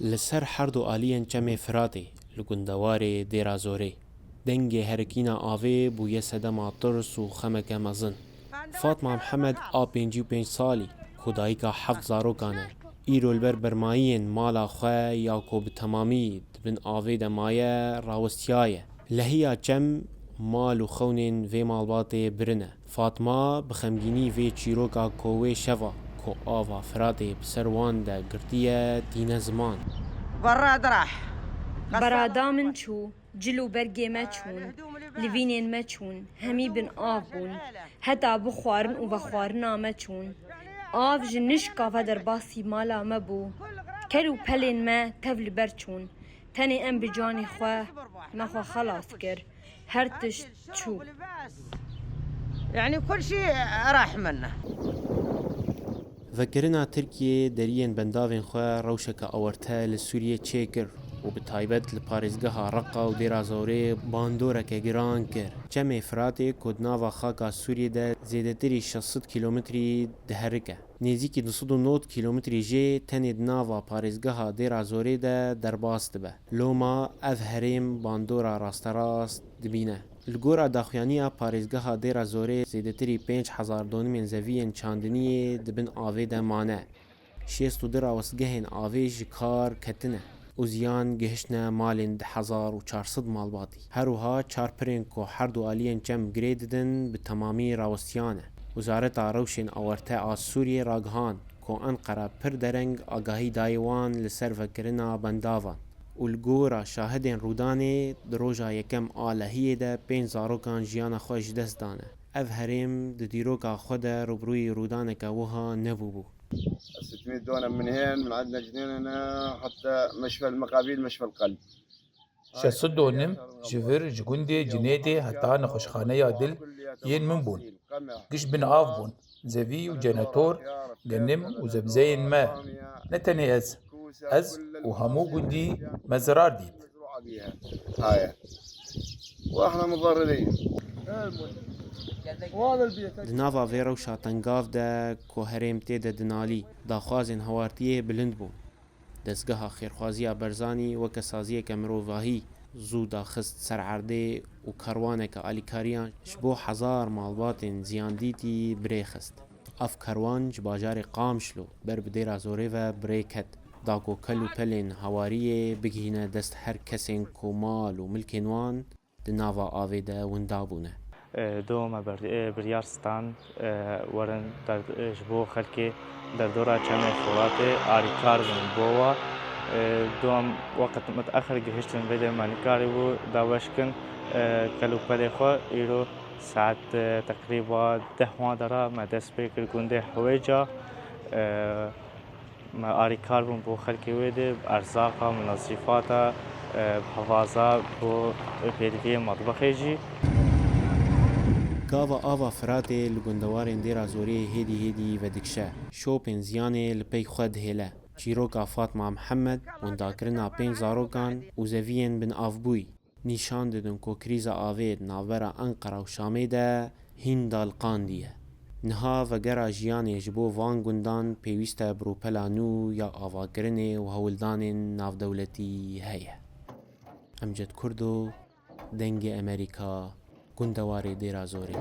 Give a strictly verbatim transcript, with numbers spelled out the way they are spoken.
Li ser her du aliyên Çemê Firatê, li gundewarê Dêra Zorê, dengê herikîna avê bûye sedema tirs û xemeke mezin. Fatma Mihemed a pêncî û pênc salî, ku dayika heft zarokan e, îro li ber bermayiyên mala xwe ya ku bi temamî di bin avê de maye, rawestiyaye. Lehiya çem, mal û xewnên vê malbatê birine. Fatma bi xemgînî vê çîroka ku wê şeva ku ava Firatê bi ser wan de girtiye, tîne ziman. براد راح. Berada min çû, cil û bergê me çûn, livînên me çûn, hemî bin av bûn. Heta bi xwarin û vexwarina me çûn. Av ji nişka ve derbasî mala me bû. Kel û pelên me tev li ber çûn. Tenê em bi canê xwe me xwe xelas kir. Her tişt çû. يعني كل شيء راح منا. Vekirina Tirkiyê deriyên bendavên xwe rewşeke awarte li Sûriyê çêkir û bi taybet li parêzgeha Reqa û Dêra Zorê bandoreke giran kir. Çemê Firatê ku di nava xaka Sûriyê de zêdetirî şeş sed kîlometrî diherike, nêzîkî du sed û nod kîlometrî jê tenê di nava parêzgeha Dêra Zorê de derbas dibe. Loma ev herêm bandora rasterast dibîne. Li gora daxuyaniya parêzgeha Dêra Zorê zêdetirî pênc hezar donimên zeviyên çandiniyê di bin avê de mane. Şêst û du rawestgehên avê ji kar ketine û ziyan gihiştine malên du hezar û çar sed malbatî. Her wiha çar pirên ku her du aliyên çem girê didin, bi temamî rawestiyane. Wezareta Rewşên Awarte a Sûriyê ragihand ku Enqera pir dereng agahî dayê wan li ser vekirina bendavan û li gora şahidên rûdanê di roja yekem a lehiyê de pênc zarokan jiyana xwe ji dest dane. Ev herêm di dîroka xwe de rûbirûyî rûdaneke wiha nebûbû. ستمية دونم من هين، من عندنا جنيننا حتى مشفى المقابيل، مشفى القلب. Şeş sed donim ji vir ji gundê Cinêdê heta nexweşxaneya dil yên min bûn. Giş bin av bûn. Zevî û cenetor, genim û zebzeyên me. Ne tenê ez. Ez û hemû gundî me zirar dît. هاي. واحنا متضررين. Di nava vê rewşa tengav de ku herêm tê de dinalî, daxwazên hawartiyê bilind bûn. Dezgeha Xêrxwaziya Berzanî weke saziyeke mirovahî zû daxist ser erdê û karwaneke alîkariyan ji bo hezar malbatên ziyandîtî bi rê xist. Ev karwan ji bajarê Qamişlo ber bi Dêra Zorê ve bi rê ket, da ku kel û pelên hawariyê bigihîne dest her kesên ku mal û milkên wan di nava avê de winda bûne. E, do me ber-, e, biryar stand, e, werin der-, e, ji bo xelkê derdora Çemê Furatê alîkar bin bo wa. E, do em weqt mitexir gihiştin vê dê me nikarîbû daweş kin, e, kel û pelê xwe. Îro saet, e, teqrîba deh wan dera me dest pê kir gundê Hewêca. E, Me alîkar bûn bo xelkê wê dê, bi erzaqa, bi nazîfata, e, bi hevaza, bo pêdiviyê metbexê jî. Gava ava Firatê li gundewarên Dêra Zorê hêdî hêdî vedikşe. Şopên ziyanê li pey xwe dihêle. Çîroka Fatma Mihemed, windakirina pênc zarokan û zeviyên binavbûyî, nîşan didin ku krîza avê di navbera Enqera û Şamê de hîn daliqandiye. Niha vegera jiyanê ji bo van gundan pêwîst e bi rûpela nû ya avakirinê û hewldanên navdewletî heye. Emced Kurdo, Dengê Amerîka, gundewarê Dêra Zorê.